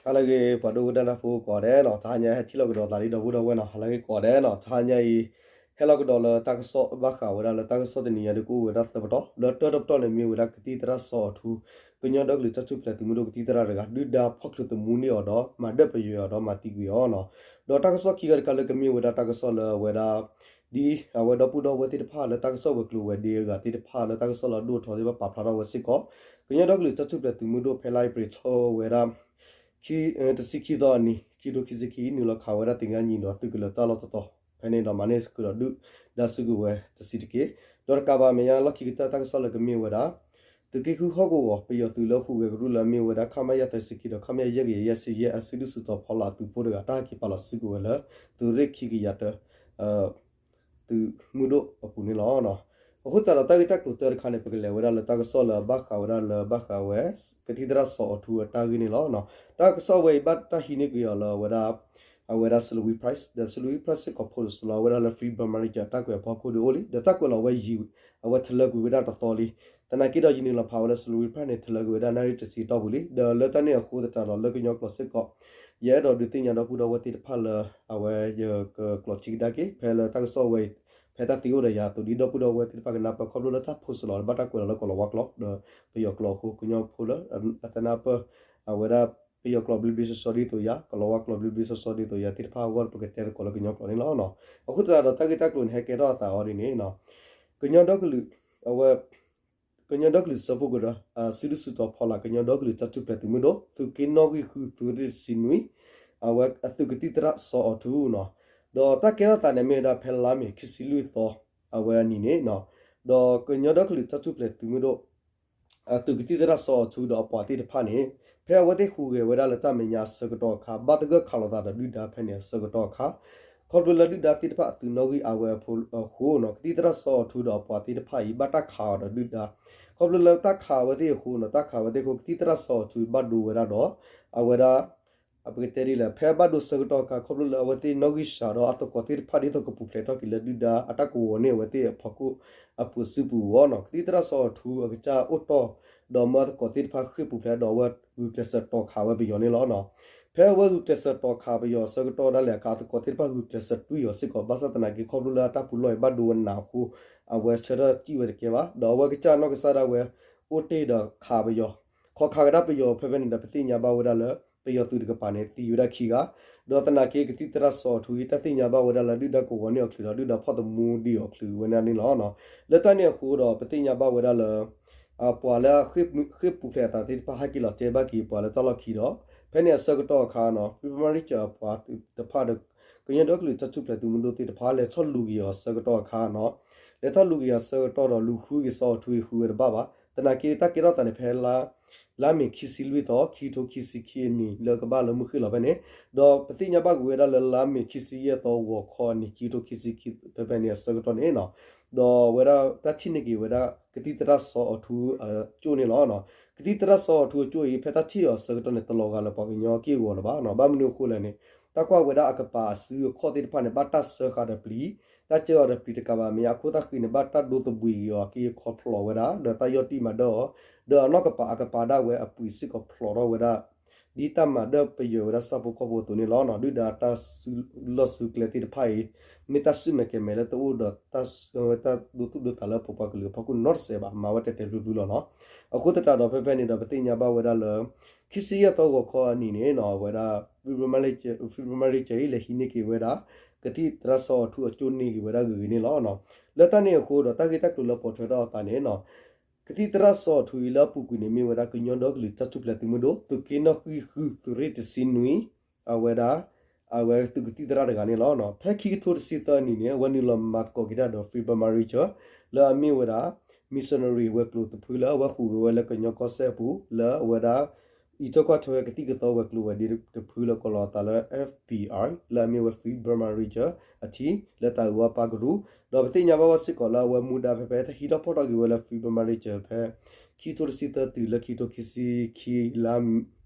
ဟါလၢအဂ့ၤ ပှၤဒိကနၣ်တၢ်ဖိကိးဂၤဒဲးနီၤ, တဟါညါဟဲထံၣ်လိာ်ကဒီးသးလံ ဒီပုၢ်ဒီဝဲၢ်နီၤ, ဟါလၢအဂ့ၤကိးဂၤဒဲးနီၤ, တဟါညါအံၤ ဟဲလီၤကဒီးလၢတၢ်ကစီၣ်ဘၣ်ဃးဝဲဒၣ်လၢတၢ်ကစီၣ်တနံၤညါဒီး ကအိၣ်ဝဲဒၣ်သၢပတီၢ်, လၢတၢတပတီၢ်န့ၣ်မ့ၢ်ဝဲဒၣ်ကသံၣ်သရၣ်စီၤအီၤထူ ကညီဒီကလုာ်တၢ်ထူၣ်ဖျဲးသုးမုၢ်ဒိၣ်ကသံၣ်သရၣ်တဂၤ ဒုၣ်ဒါဖီၣ်ချုးသမူန့ၢ်အီၤဒီး မၤဒၢၣ်ပယွဲအီၤဒီးမၤသံကွံာ်အီၤနီၤ, ဒီးတၢ်ကစီၣ်ခံဂၤတခါလၢကမ့ၢ်ဝဲဒၣ်တၢ်ကစီၣ်လၢအဝဲဒၣ် ဒ်အဝဲဒီပုၢ်ဒီဝဲၢ်သ့ၣ်တဖၣ်လၢတၢ်ကစီၣ်ဝဲၤကျိၤဝဲၤဒ့အဂၤသ့ၣ်တဖၣ်လၢတၢ်ကစီၣ်လၢအဒိၣ်အထီသ့ၣ်တဖၣ်ပာ်ဖျါထီၣ်ဝဲစ့ၢ်ကီး, ကညီဒီကလုာ်တၢ်ထူၣ်ဖျဲးသုးမုၢ်ဒိၣ်ဖဲလါအ့ဖြ့ၣ်ထီၣ်ဝဲဒၣ် ခံ တဆံခံသီအနံၤ ခံထိခံဆံခံ နုာ်လီၤခးဝဲဒၣ်သ့ၣ်ညါနံၤဒီးသုးကလၢၤတၢ်လီၢ်တတီၤ, ဖဲန့ၣ်ဒီးမၤန့ၢ်ဃုာ်ဒီးဒုၣ်ဒါစုကဝဲၤတဆံးတက့ၢ်, ဒီးတကးဘၣ်အမဲာ်ညါလီၢ်ခံကတၢၢ်တၢ်ကစီၣ်လၢကမ့ၢ်ဝဲဒၣ် သုးက့ဃုဟီၣ်ကဝီၤ ပယီၤသုးလၢဟူးဂဲၤကရူၢ်လၢအမ့ၢ်ဝဲဒၣ် ခမရ သၢဆံခံ ဒီး ခမရ ယဲၢ်ကယၤယဲၢ်ဆံယဲၢ် အစုဒုၣ်စုတီၤဖီလာ်အသုးဖိတဂၤ တၢ်ဟဲက့ၤပာ်လီၤစုကဝဲၤလၢ သုးရ့ၣ်ခံကယၤတၢ သုးမုၢ်ဒိၣ်အပူၤန့ၣ်လီၤ. အဃိသတးဒီးတၢ်ဂ့ၢ်တၢ်ကျိၤတၢတခါန့ၣ် ပကလဲၤဝဲဒၣ်လၢတၢ်ကစီၣ်လၢအဘၣ်ဃးဝဲဒၣ်လၢဘၣ်ဃးဝဲ ကသံၣ်သရၣ်စီၤအီၤထူအတၢ်ဂ့ၢ်န့ၣ်လီၤ. တၢ်ကစီၣ်ဝဲအံၤဘၣ်တၢ်ဟံးန့ၢ်ကွံာ်အီၤလၢအဝဲဒၣ် အဝဲဒၣ် Salween Press ဒီး Salween Press စ့ၢ်ကီး post လီၤဝဲဒၣ်လၢ Free Burma Rangers အတၢ်ကွဲးအဖီခိၣ်ဒုးအိၣ်လံ ဒီးတၢ်ကွဲးလီၤဝဲယံာ် အဝဲထလၢကွံာ်ဝဲဒၣ်တသီလံ. သနာ်က့ဒီးယနုာ်လီၤဖးဝဲလၢ Salween Press န့ၣ် ထလၢကွံာ်ဝဲဒၣ်နၣ်ရံၣ်တဆံတီၢ်ပူၤလံ. ဒီးလၢတၢ်န့ၣ်အဃိသတးဒီးလၢကညီကျိာ်စ့ၢ်ကီး ယအဲၣ်ဒိးဒုးသ့ၣ်ညါဒီပုၢ်ဒီဝဲၢ်သ့ၣ်တဖၣ်လၢ အဝဲယကကျိးထံကဒါက့ၤ ဖဲလၢတၢ်ကစီၣ်ဝဲအံၤ ဖဲတၢ်သံအိၣ်ဒီးယၤအသိး ဒ်ဒီပုၢ်ဒီဝဲၢ်သ့ၣ်တဖၣ်ကနၢ်ပၢၢ်ခီဖျိလၢတၢ် post လီၤ ဘၣ်တၢ်ကွဲးလီၤလၢကိးလီၤဝါကျိာ် ဒီးပယီၤကျိာ်အဃိ ကညီဖိလၢအတနၢ်ပၢၢ် အဝဲဒၣ် ပယီၤကျိာ်ဘျ့ဘျ့ဆှီဆှီဒ်သိးယၤ ကိးလီၤဝါကျိာ်ဘျ့ဘျ့ဆှီဆှီဒ်သိးယၤသ့ၣ်တဖၣ်အဂီၢ် ပကတဲသကိးလၢကညီကျိာ်န့ၣ်လီၤ. အဃိသတးဒီးတၢ်ဂ့ၢ်တၢ်ကျိၤန့ၣ် ဟဲကဲထီၣ်အသးအီၤဒ်န့ၣ် ကညီဒီကလုာ် အဝဲ ကညီဒီကလုာ်စၢဖှိၣ်ကရၢ စုဒုၣ်စုတီၤဖီလာ် ကညီဒီကလုာ်တၢ်ထူၣ်ဖျဲးသုးမုၢ်ဒိၣ် သုးက့နီၣ်ဂံၢ်ဃု သုးရ့ၣ်တဆံနွံ အဝဲအသုးကသံၣ်သရၣ်စီၤအီၤထူနီၤ. ဒီးတၢ်ကဲထီၣ်သးန့ၣ်မ့ၢ်ဝဲဒၣ်ဖဲလါမ့ၤခံဆံလွံၢ်သီ အဝဲအနံၤန့ၣ် ဒီးကညီဒီကလုာ်တၢ်ထူၣ်ဖျဲးသုးမုၢ်ဒိၣ် အသုးကသံၣ်သရၣ်စီၤအီၤထူဒီးအပှၤသ့ၣ်တဖၣ်န့ၣ် ဖဲအဝဲသ့ၣ်ဟူးဂဲၤဝဲဒၣ်လၢတၢ်မဲာ်ညါအဆၢကတီၢ်အခါ ဘၣ်သဂၢၢ်ခးလိာ်သးဒီးဒုၣ်ဒါဖဲန့ၣ်အဆၢကတီၢ်အခါ ခီဖျိလၢဒုၣ်ဒါသ့ၣ်တဖၣ်အသုးနီၣ်ဂံၢ်အါဝဲအဃိနီၤ ကသံၣ်သရၣ်စီၤအီၤထူဒီးအပှၤသ့ၣ်တဖၣ်အံၤ ဘၣ်တၢ်ခးအီၤဒီးဒုၣ်ဒါ ခီဖျိလၢတၢ်ခးအဝဲသ့ၣ်အဃိနီၤ တၢ်ခးအဝဲသ့ၣ်အဃိ ကသံၣ်သရၣ်စီၤအီၤထူဘၣ်ဒိဝဲဒၣ်ဒီး အဝဲဒၣ် ပကတဲဒ်လဲၣ် ဖဲဘၣ်ဒိဆၢကတီၢ်အခါ ခီဖျိလၢအဝဲသ့ၣ်နီၣ်ဂံၢ်စှၤဒီးအသကိးသ့ၣ်တဖၣ်ဒ်သိးကပူၤဖျဲးထီၣ်က့ၤလၢဒုၣ်ဒါအတၢ်ကဝီၤန့ၢ်အဝဲသ့ၣ်အဖီခိၣ်အပူၤစုပူၤအဂီၢ်နီၤ ကသံၣ်သရၣ်စီၤအီၤထူအကစၢ်အိၣ်တီၢ် ဒီးမၢအသကိးသ့ၣ်တဖၣ်ဃ့ၢ်ပူၤဖျဲးဒီးအဝဲဂုာ်ကျဲးစၢးတီၤခးဝဲပယီၤန့ၣ်လီၤနီၤ. ဖဲအဝဲဂုာ်ကျဲးစၢးတီၤခးပယီၤအဆၢကတီၢ်ဒၣ်လဲာ်အခါ အသကိးသ့ၣ်တဖၣ်ဂုာ်ကျဲးစၢးတွံၢ်အီၤစ့ၢ်ကီး ဘၣ်ဆၣ်သနာ်က့ခီဖျိလၢအတၢ်ပူၤလီၢ်အံၤဘၣ်ဒိဝဲနးအဃိ အဝဲဆၢထၢၣ်စံၣ်ဝဲတကဲဘၣ် ဒီးအဝဲကစၢ်နီၢ်ကစၢ်ဒၣ်ဝဲ အိၣ်တ့ၢ်ဒီးခးပယီၤ ခီခးကဒါပယီၤဖဲဖဲန့ၣ်ဒီး ပသ့ၣ်ညါဘၣ်ဝဲဒၣ်လၢ ပယီၤသုးတကပၤန့ၣ် သံဝဲဒၣ်ခံဂၤ, ဒီးသနာ်က့ကသံၣ်သရၣ်စီၤအီၤထူအံၤ တၢ်သ့ၣ်ညါဘၣ်ဝဲဒၣ်လၢဒုၣ်ဒါကဝီၤန့ၢ်အီၤချုးဒီးဒုၣ်ဒါဖီၣ်သမူဒံးအီၤချုးဝဲဒၣ်န့ၣ်လီၤ. လၢတၢ်န့ၣ်အဃိဒီး ပသ့ၣ်ညါဘၣ်ဝဲဒၣ်လၢ ပှၤလၢအဃ့ၢ်ပူၤဖျဲးအသးသ့ၣ်တဖၣ် ဟဲက့ၤလီၤတဲဘၣ်က့ၤပှၤလၢတၢ်လီၢ်ခံဒီး ဖဲန့ၣ်အဆၢကတီၢ်အခါနီၤ ဖံဖမရံၣ်စၢၤအပှၤတဖၣ်ဒီး ကညီဒီကလုာ်တၢ်ထူၣ်ဖျဲးသုးမုၢ်ဒိၣ်သ့ၣ်တဖၣ် လဲၤထီၣ်လူၤက့ၤအီၤအဆၢကတီၢ်အခါနီၤ လဲၤထီၣ်လူၤက့ၤအီၤအဆၢကတီၢ်ဒီး လူၤဃုက့ၤစီၤအီၤထူအံၤ ဃုဝဲတဘၣ်ဘၣ်. သနာ်က့တၢ်ကဲထီၣ်သးန့ၣ် ဖဲလါ လါမ့ၤခံဆံလွံၢ်သီ ခံကထိခံဆံခံအနံၤ လၢကဘၣ်လၢမုၢ်ဃ့ၢ်လီၤဖဲန့ၣ်, ဒီးပသ့ၣ်ညါဘၣ်ကွံာ်ဝဲဒၣ်လၢလါမ့ၤခံဆံယဲၢ်သီ ဂီၤခီအနံၤ ခံကထိခံဆံခံ ဖဲဖဲန့ၣ်အဆၢကတီၢ်န့ၣ်နီၤ ဒီးဝဲဒၣ်တၢ်ထံၣ်န့ၢ်က့ၤဝဲဒၣ် ကသံၣ်သရၣ်စီၤအီၤထူအကၠိၣ်န့ၣ်လီၤ. ကသံၣ်သရၣ်စီၤအီၤထူအကၠိၣ်အံၤ ဖဲတၢ်ထံၣ်အီၤအဆၢကတီၢ်န့ၣ် တလီၤဂာ်လၢပှၤကညီက့ၢ်ဂီၤလၢၤဘၣ်နီၤ. ဘၣ်မနုၤအဃိလဲၣ်န့ၣ် တၢ်ကွၢ်ဝဲဒၣ်အကပၤအစုအခီၣ်သ့ၣ်တဖၣ်န့ၣ် ဘၣ်တၢ်စၢဃာ်ဒီးပျံၤ, တၢ်စၢဃာ်ဒီးပျံၤတကးဘၣ် မဲာ်ညါအခိၣ်သၣ်ဃံန့ၣ် ဘၣ်တၢ်ဒိသဘှံးက့ၤအီၤ က့ၤခီဖျိးဝဲဒၣ် ဒီးတၢ်ယီၢ်တံၢ်မၤဒၢၣ်အီၤ, ဒီးအနီၢ်ကပၤအကပၤဒၣ်ဝဲအပှံာ်စ့ၢ်ကီးဖျိးထီၣ်ဝဲဒၣ် ဒ်တၢ်မၤဒၢၣ်ပယွဲဝဲဒၣ်ဆၣ်ဖိကီၢ်ဖိအသိးန့ၣ်လီၤ. ဒုၣ်ဒါတၢ်စုလီၢ်စုကျဲသ့ၣ်တဖၣ်အံၤ မ့ၢ်တၢ်စုၣ်မဲာ်ကဲၤမဲာ်လၢတအိၣ်ဒီးတၢ် တၢ်ဒိသူၣ်ဒိသးလၢပပှၤကလုာ်အဖီခိၣ်နီတစဲးဘၣ် မၤဝဲတဲာ်တဲာ်ဖျုးဖျုးလီၤနီၤ. အဃိသတးဒီးဖဲဖဲန့ၣ်ဒီး ပသ့ၣ်ညါဘၣ်ဝဲဒၣ်လၢ ခံဆံယဲၢ်သီဂီၤခီအနံၤန့ၣ်နီၤ အဝဲဒၣ် ဖံဖမရံၣ်စၢၤအံၤ လဲၤဟံးန့ၢ်က့ၤဝဲဒၣ် ကသံၣ်သရၣ်စီၤအီၤထူအကၠိၣ်န့ၢ်က့ၤဝဲဒၣ်ဂ့ၤဂ့ၤန့ၣ်လီၤ. လၢတၢ်န့ၣ်အဃိဒီး တၢ်ဂ့ၢ်တၢ်ကျိၤလၢပိာ်ထွဲထီၣ်အသးန့ၣ်နီၤ ကသံၣ်သရၣ်စီၤအီၤထူအံၤလၢအပူၤကွံာ်န့ၣ် မ့ၢ်ဝဲဒၣ်ကညီဒီကလုာ်တၢ်ထူၣ်ဖျဲးသုးမုၢ်ဒိၣ် သုးက့နီၣ်ဂံၢ်ဃု သုးရ့ၣ်တဆံနွံ အဝဲဒၣ် အဝဲသုးကသံၣ်သရၣ်တဂၤန့ၣ်လီၤ. ဖဲခံကထိတဆံသၢနံၤန့ၣ် အဝဲနုာ်လီၤမၤသကိးက့ၤတၢ်ဒီး Free Burma Rangers လၢအမ့ၢ်ဝဲဒၣ် missionary ဝဲၤကျိၤတဖုလၢအဝဲဟူးဂဲၤဝဲလၢကညီကီၢ်စဲၣ်အပူၤ လၢအဝဲဒၣ် အံးထွဲကွၢ်ထွဲဝဲကသံၣ်ကသီဝဲၤကျိၤဝဲၤဒ့တဖုလၢကိးလီၤအသးလၢ F B R လၢအမ့ၢ်ဝဲ Free Burma Rangers အထံး လၢတၢ်အုၣ်အီၤပာ်ကရူၢ်, ဒီးပသ့ၣ်ညါဘၣ်ဝဲစ့ၢ်ကီးလၢအဝဲမူဒါဖဲဖဲ တၢ်ဟံးထီၣ်ဖီၣ်ထီၣ်က့ၤဝဲလၢ Free Burma Rangers ဖဲ ခံကထိတဆံသၢတုၤလၢခံကထိခံဆံခံလါ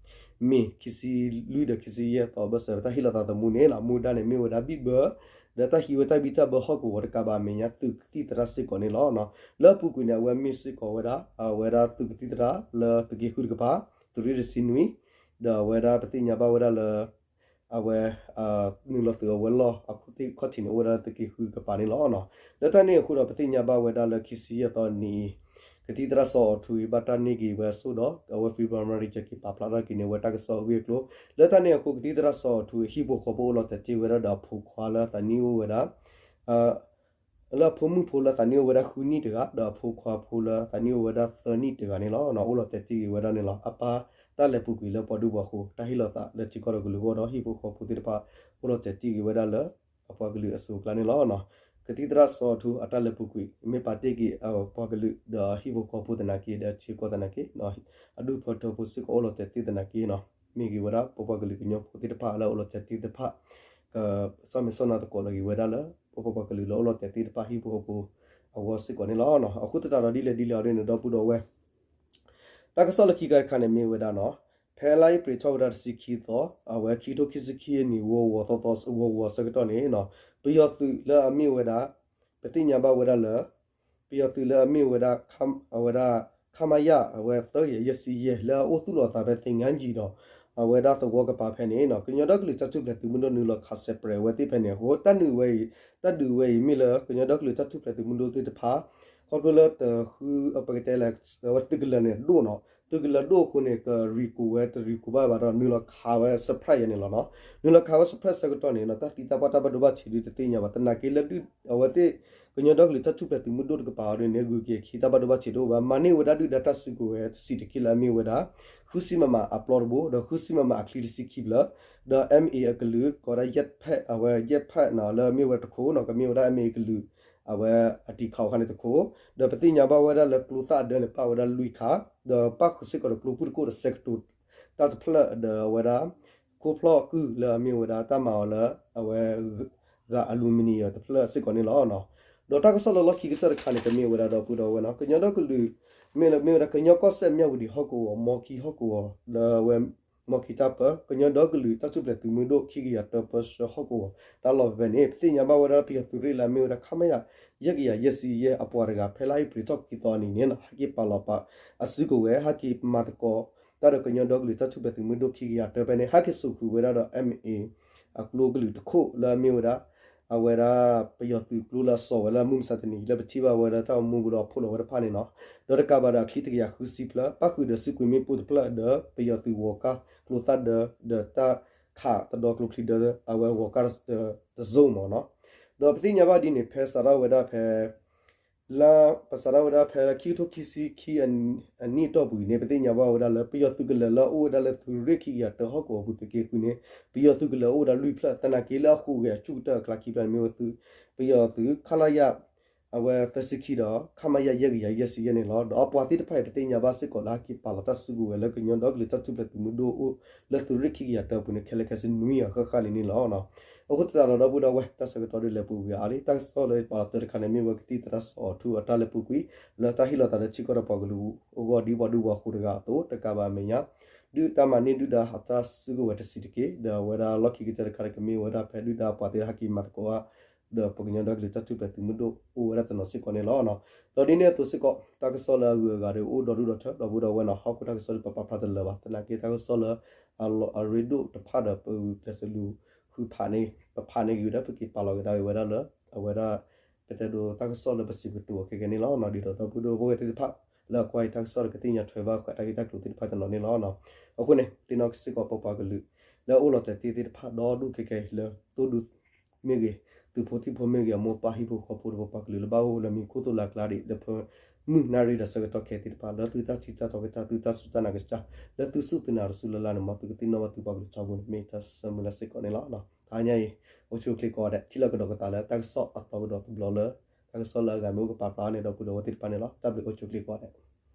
မ့ၤခံဆံလွံၢ်ဒီးခံဆံယဲၢ်သီဘၢၣ်စၢၤ တၢ်ဟ့ၣ်လီၤသးသမူန့ၣ်လီၤ. မူဒါန့ၣ်မ့ၢ်ဝဲဒၣ်ဘံၣ်ဘၢ ဒီးတၢ်ဟံးဝဲတၢ်ဘံၣ်တၢ်ဘၢဟီၣ်ကဝီၤတကးဘၣ် အမဲာ်ညါသုးကသံၣ်သရၣ်စ့ၢ်ကီးန့ၣ်လီၤ. လၢအပူၤကွံာ်န့ၣ် အဝဲမ့ၢ်စ့ၢ်ကီးဝဲဒၣ် အဝဲဒၣ်သုးကသံၣ်သရၣ်လၢသုးက့ဃုတကပၤ သုးရ့ၣ်တဆံနွံ ဒီးအဝဲဒၣ်ပသ့ၣ်ညါဘၣ်ဝဲဒၣ်လၢ အဝဲ နုာ်လီၤသုးအဝဲလီၢ်အခိၣ်သ့ၣ်ခီၣ်ထံးန့ၣ် အိၣ်ဝဲဒၣ်လၢသုးက့ဃုတကပၤန့ၣ်လီၤ. လၢတၢ်န့ၣ်အဃိဒီး ပသ့ၣ်ညါဘၣ်ဝဲဒၣ်လၢခံဆံယဲၢ်သီနံၤအံၤ ကသံၣ်သရၣ်စီၤအီၤထူအံၤ ဘၣ်တၢ်န့ၢ်က့ၤဝဲအစိၣ်ဒီး အဝဲ February ကက့ၤပာ်ဖျါထီၣ်က့ၤန့ၢ်ဝဲတၢ်ကစီၣ်အဂ့ၢ်အကျိၤ လၢတၢ်န့ၣ်အဃိ ကသံၣ်သရၣ်စီၤအီၤထူအဟံၣ်ဖိဃီဖိအိၣ်လီၤတဲာ်တ့ၢ်ဝဲဒၣ်ဒီး အဖိခွါလၢသးနံၣ်အိၣ်ဝဲဒၣ် လၢအဖိမုၣ်ဖိလၢသးနံၣ်အိၣ်ဝဲဒၣ်ဃုနံၣ်တဂၤ ဒီးအဖိခွါဖိလၢသးနံၣ်အိၣ်ဝဲဒၣ်သၢနံၣ်တဂၤန့ၣ်လီၤ. အိၣ်လီၤတဲာ်တ့ၢ်က့ၤဝဲဒၣ်န့ၣ်လီၤ. အပၢ်တၢ်လဲၤပူၤကွံာ်လၢပှၤဒူပှၤဃိၤ တၢ်ဟ့ၣ်လီၤသးလၢထံကီၢ်ဒီးကလုာ်အဂီၢ်ဒီး ဟံၣ်ဖိဃီဖိသ့ၣ်တဖၣ် အိၣ်လီၤတဲာ်တ့ၢ်က့ၤဝဲဒၣ်လၢ အပှၤကလုာ်အစိၤအကျါန့ၣ်လီၤ. ကသံၣ်သရၣ်စီၤအီၤထူအတၢ်လဲၤပူၤကွံာ် မ့ၢ်ပာ်တ့ၢ်က့ၤအပှၤကလုာ်ဒီးဟံၣ်ဖိဃီဖိသနာ်က့ ဒီးထံကီၢ်သနာ်က့ အဒူၣ်ဖိထၢဖိစ့ၢ်ကီးအိၣ်လီၤတဲာ်တ့ၢ်သနာ်က့နီၤ မ့ၢ်ဂ့ၤဝဲဒၣ် ပပှၤကလုာ်ကညီဖိသ့ၣ်တဖၣ်လၢအိၣ်လီၤတဲာ်တ့ၢ်သ့ၣ်တဖၣ် ကစီၣ်မ့ၢ်စီၣ်နါသကိးလီၤက့ၤဝဲဒၣ်လၢ ပပှၤကလုာ်လၢအိၣ်လီၤတဲာ်တ့ၢ်တဖၣ်ဟံၣ်ဖိဃီဖိအဂီၢ်စ့ၢ်ကီးန့ၣ်လီၤ. အဃိသတးဒီးဒ်လဲၣ်ဒ်လဲၣ်အီၤဒ်န့ၣ် ဒီပုၢ်ဒီဝဲၢ် တၢ်ကစီၣ်လၢခံခါတခါန့ၣ်မ့ၢ်ဝဲဒၣ်နီၤ ဖဲလါအ့ဖြ့ၣ်ထီၣ်ဝဲဒၣ်တဆံခံသီ အဝဲခံကထိခံဆံခံနံၣ် ဂီၤဂီၤသီသီ ဂီၤဂီၤဆၢကတီၢ်န့ၣ်နီၤ ပယီၤသုးလၢအမ့ၢ်ဝဲဒၣ် ပသ့ၣ်ညါဘၣ်ဝဲဒၣ်လၢ ပယီၤသုးလၢအမ့ၢ်ဝဲဒၣ် အဝဲဒၣ် ခမရ အဝဲသၢကယၤယဲၢ်ဆံယဲၢ် လၢအအိၣ်သူၣ်လီၤအသးဖဲသ့ၣ်ညါယံၤဒီး အဝဲဒၣ်သဝီကပၤဖဲန့ၣ်နီၤ ကညီဒီကလုာ်တၢ်ထူၣ်ဖျဲးသုးမုၢ်ဒိၣ်နုာ်လီၤခးစဲးပြဲးအဝဲသ့ၣ်ဖဲန့ၣ် အဃိတၢ်နုာ်ဝဲအံၤ တၢ်ဒုးဝဲအံၤမ့ၢ်လၢကညီဒီကလုာ်တၢ်ထူၣ်ဖျဲးသုးမုၢ်ဒိၣ်သ့ၣ်တဖၣ် ခီဖျိလၢတဃု ပကတဲလဲၣ် အဝဲသုးကလၢၤန့ၣ်ဒိၣ်နီၤ သုးကလၢၤဒိၣ်အဃိန့ၣ် ကရံၣ်ကိးဝဲတရံၣ်ကိးဘၣ်ဘၣ်ဒီး နုာ်လီၤခးဝဲ surprise ယဲန့ၣ်လီၤနီၤ နုာ်လီၤခးဝဲ surprise ဆၢကတီၢ်န့ၣ်နီၤ တၢ်သံတၢ်ပှၢ်တၢ်ဘၣ်ဒိဘၣ်ထံးဒုးတသ့ၣ်ညါဘၣ် သနာ်က့လၢဒုး အဝဲသ့ၣ် ကညီဒီကလုာ်တၢ်ထူၣ်ဖျဲးသုးမုၢ်ဒိၣ်တကပၤအီၤဒ်န့ၣ် ဂုၤက့ၤခံတၢ်ဘၣ်ဒိဘၣ်ထံးတအိၣ်ဘၣ် မၤန့ၢ်ဝဲဒၣ်ဒုၣ်ဒါတၢ်စုကဝဲၤတဆံးတက့ၢ်လၢအမ့ၢ်ဝဲဒၣ် ဃုဆံ မမ အပျီတဘိ ဒီးဃုဆံ မမ အချံတဆံခံဖျၢၣ် ဒီး MA အကလုာ် ကိးဝဲဒၣ် jet pack အဝဲ jet pack နီၤ လၢအမ့ၢ်ဝဲတခိၣ်နီၤ ကမ့ၢ်ဝဲဒၣ် MA အကလုာ် အဝဲအတံၤခးအီၤခါန့ၣ်တခိၣ် ဒီးပသ့ၣ်ညါဘၣ်ဝဲဒၣ်လၢကျိသၣ်အဒၢန့ၣ် ပာ်ဝဲဒၣ်လွံၢ်ခါ ဒီးပၣ်ဃုာ်စ့ၢ်ကီးဒီးကျိပူၢ်တခိၣ်ဒီးစဲးကတိၤ တၢ်တဖျၢၣ်ဒီးအဝဲဒၣ် ခိဖျီၣ်ကုၢ်လၢအမ့ၢ်ဝဲဒၣ်တၢ်မၤအီၤလၢ အဝဲ ဂၤ aluminium တဖျၢၣ်စ့ၢ်ကီးန့ၣ်လီၤ. ဒီးတၢ်ကစီၣ်လၢလီၢ်ခံကတၢၢ်တခါန့ၣ် ကမ့ၢ်ဝဲဒၣ်ဒီပုၢ်ဒီဝဲၢ်နီၤ ကညီဒီကလုာ် မ့ၢ်လၢမ့ၢ်ဝဲဒၣ်ကညီကီၢ်စဲၣ် မၠၣ်ဝတံၣ်ဟီၣ်ကဝီၤ မီခံဟီၣ်ကဝီၤ လၢအဝဲ မီခံတၢ်ပၢ ကညီဒီကလုာ်တၢ်ထူၣ်ဖျဲးသုးမုၢ်ဒိၣ် ခံကယၤတၢပၢဆှၢဟီၣ်ကဝီၤ တၢ်လီၢ်ဖဲဖဲန့ၣ် ပသ့ၣ်ညါဘၣ်ဝဲဒၣ်ပယီၤသုးရ့ၣ်လၢအမ့ၢ်ဝဲဒၣ် ခမရ ယဲၢ်ကယၤယဲၢ်ဆံယဲၢ် အပှၤတဂၤ ဖဲလါအ့ဖြ့ၣ်ထီၣ်ခံသီအနံၤန့ၣ်နီၤ ဟဲက့ၤပာ်လီၤပာ်အစုကဝဲၤ ဟဲက့ၤမၤသကိး တၢ်ဒီးကညီဒီကလုာ်တၢ်ထူၣ်ဖျဲးသုးမုၢ်ဒိၣ် ခံကယၤတၢဖဲန့ၣ် ဟဲက့ၤစိာ်ဃုာ်ဝဲဒၣ်ဒီး MA အကျိကလုာ်တခိၣ်လၢအမ့ၢ်ဝဲဒၣ် အဝဲဒၣ်ပယီၤသုးကျိလၢအစိာ်ဝဲလၢအမုၢ်မဆါတနံၤ လၢပထံၣ်ဘၣ်ဝဲဒၣ်တၢ်အိၣ်မူပူၤဒီးအဖှိၣ်လီၤဝဲတဖၣ်န့ၣ်နီၤ ဒီးတကးဘၣ်ဒီးအချံတကယၤဃုဆံဖျၢၣ် ပၣ်ဃုာ်ဒီးစုကွံာ်မ့ၣ်ပိၢ်တဖျၢၣ်ဒီး ပယီၤသုးဂီၤကၢ်ကျိသၣ်ဒၢ ဒီးတၢ်ခးတဒီကျိချံဒၢ အဝဲဂီၤကၢ်တစိမ့ၢ်နီၤ ဒီးပသ့ၣ်ညါဘၣ်ဒ်န့ၣ် ဖဲစးထီၣ်ဝဲဒၣ်ဖဲ လၢပစးထီၣ်ဝဲဒၣ်ဖဲခံကထိခံဆံခံအနံၣ်အတီၢ်ပူၤအံၤန့ၣ် ပသ့ၣ်ညါဘၣ်ဝဲဒၣ်လၢ ပယီၤသုးကလၢၤလၢအအိၣ်ဝဲဒၣ်လၢသုးရ့ၣ်ခံကယၤတၢဟီၣ်ကဝီၤပူၤသုးက့ဃုန့ၣ် ပယီၤသုးကလၢၤအိၣ်ဝဲဒၣ်လွံၢ်ဖျၢၣ် သနာ်က့လၢအဟူးဂဲၤအဆူၣ်ကတၢၢ်အကျါခံဖျၢၣ်န့ၣ်မ့ၢ်ဝဲသုး ပယီၤသုး ခလရ အဝဲသၢဆံခံဒီး ခမရ ယဲၢ်ကယၤယဲၢ်ဆံယဲၢ်န့ၣ်လီၤ. ဒီးအပှၤသ့ၣ်တဖၣ်အံၤ ပသ့ၣ်ညါဘၣ်စ့ၢ်ကီးလၢဟဲက့ၤပာ်လီၤတၢ်စုကဝဲၤလၢကညီဒီကလုာ်တၢ်ထူၣ်ဖျဲးသုးမုၢ်ဒိၣ်အိၣ်လၢသုးရ့ၣ်ခံကယၤတၢပူၤန့ၣ် ခဲလၢာ်ခဲဆ့နွံဂၤဃၣ်ဃၣ်လံန့ၣ်လီၤ. အဃိသတးဒီးဒီပုၢ်ဒီဝဲၢ် တၢ်ဆၢကတီၢ်ဒုးလဲၤပူၤဝံၤအါလံ တၢ်ကစီၣ်လၢပာ်လီၤတၢ်တခါန့ၣ် မ့ၢ်ဝဲကသံၣ်သရၣ်စီၤအီၤထူအတၢ်လဲၤပူၤကွံာ် လၢတၢ်ဟ့ၣ်လီၤသးလၢထံကီၢ်ဒီးပှၤကလုာ်အဂီၢ်ဒ်ပှၤဒူပှၤဃိၤတဂၤအသိး တကးဘၣ်အမဲာ်ညါ ဒုၣ်တၢ်မၤန့ၢ်ဒုၣ်ဒါဟးတၢ်စုကဝဲၤတဆံးတက့ၢ် ဒီးအဝဲဒၣ်လီၢ်ခံကတၢၢ်တခါန့ၣ် ကမ့ၢ်ဝဲဒၣ်ဖဲဒုၣ်ဒါပှၤသ့ၣ်ဟဲက့ၤမၤသကိးဧါ ဒီးပကညီဒီကလုာ်တၢ်ထူၣ်ဖျဲးသုးမုၢ်ဒိၣ်အိၣ်ဝဲဒၣ်တနီၤစ့ၢ်ကီးန့ၣ်လီၤ. ဒီးဒ်န့ၣ်အသိးစ့ၢ်ကီး တၢ်ကစီၣ်လၢအဂုၤအဂၤဒီးအိၣ်ဒီဒူၣ်ဒီထၢ ဒီပုၢ်ဒီဝဲၢ်နီၤ ဟီၣ်ခိၣ်တၢ်ကစီၣ်လၢပပာ်ဖျါတလၢာ်ဘၣ် သနာ်က့တၢ်ကစီၣ်လၢ အရ့ဒိၣ်တဖၣ်ဒီးပဂုာ်ကျဲးစၢးလူၤဃုဖးန့ၣ် ပဖးန့ၢ်က့ၤဝဲဒၣ်ပက့ၤပာ်လီၤကဒါက့ၤဝဲဒၣ်လၢ အဝဲဒၣ် ပတဲဒိတၢ်ကစီၣ်လၢပစံးကတိၤအီၤခဲကနံၣ်န့ၣ်လီၤ. ဒ်သိးဒီပုၢ်ဒီဝဲၢ်သ့ၣ်တဖၣ် လၢအကွၢ်အံၤတၢ်ကစီၣ်ဒီးကသ့ၣ်ညါထွဲဘၣ်ဃးတၢ်ဂ့ၢ်တၢ်ကျိၤသ့ၣ်တဖၣ်တနီၤန့ၣ်လီၤ. အဃိန့ၣ် သ့ၣ်နီၣ်စ့ၢ်ကီးပပှၤကလုာ် လၢအအိၣ်လီၤတဲာ်တ့ၢ်သ့ၣ်တဖၣ်ဒီဒူၣ်ခဲကနံၣ်အံၤလၢ သိၣ်ဒူ မ့ၢ်ဂ့ၤ သုးဖိသံၣ်ဖိမ့ၢ်ဂ့ၤ အမိၢ်ပၢ်ဟံၣ်ဖိဃီဖိဒီးပပှၤကလုာ်လၢဘၣ်အိၣ်လၢမံၤခိၣ်သိၣ်လၢအကျါဒံး လၢဖၢမုၢ်နၣ်ရံၣ်ဒီးဆၢကတီၢ်ခဲအံၤသ့ၣ်တဖၣ် လၢသုတၢ်ထံတၢ်တီကစၢ် သုတၢ်စူၢ်တၢ်နာ်ကစၢ် လၢသုစူၢ်သုနာ်တစူၢ်လၢ်လၢ်န့ၣ် မ်သုကသ့ၣ်နီၣ်ဘၣ်သုပှၤကလုာ်တၢ်ဖိန့ၣ် မ့ၢ်တၢ်ဆၢမုၢ်လၢ်စ့ၢ်ကီးန့ၣ်လီၤ. တဟါညါအံၤ အိၣ်ဆူၣ်အိၣ်ချ့ကိးဂၤဒဲး ထံၣ်လိာ်ကဒီးကသးလၢတၢ်ကစီၣ်အသီကဒီးတဘျီလၢ တၢ်ကစီၣ်လၢအဂၤမ့ၢ်အိၣ်ကပာ်ဖျါန့ၣ်ဒီပုၢ်ဒီဝဲၢ်သ့ၣ်တဖၣ်န့ၣ်လီၤ. တၢ်ဘျုးအိၣ်ဆူၣ်အိၣ်ချ့ကိးဂၤဒဲး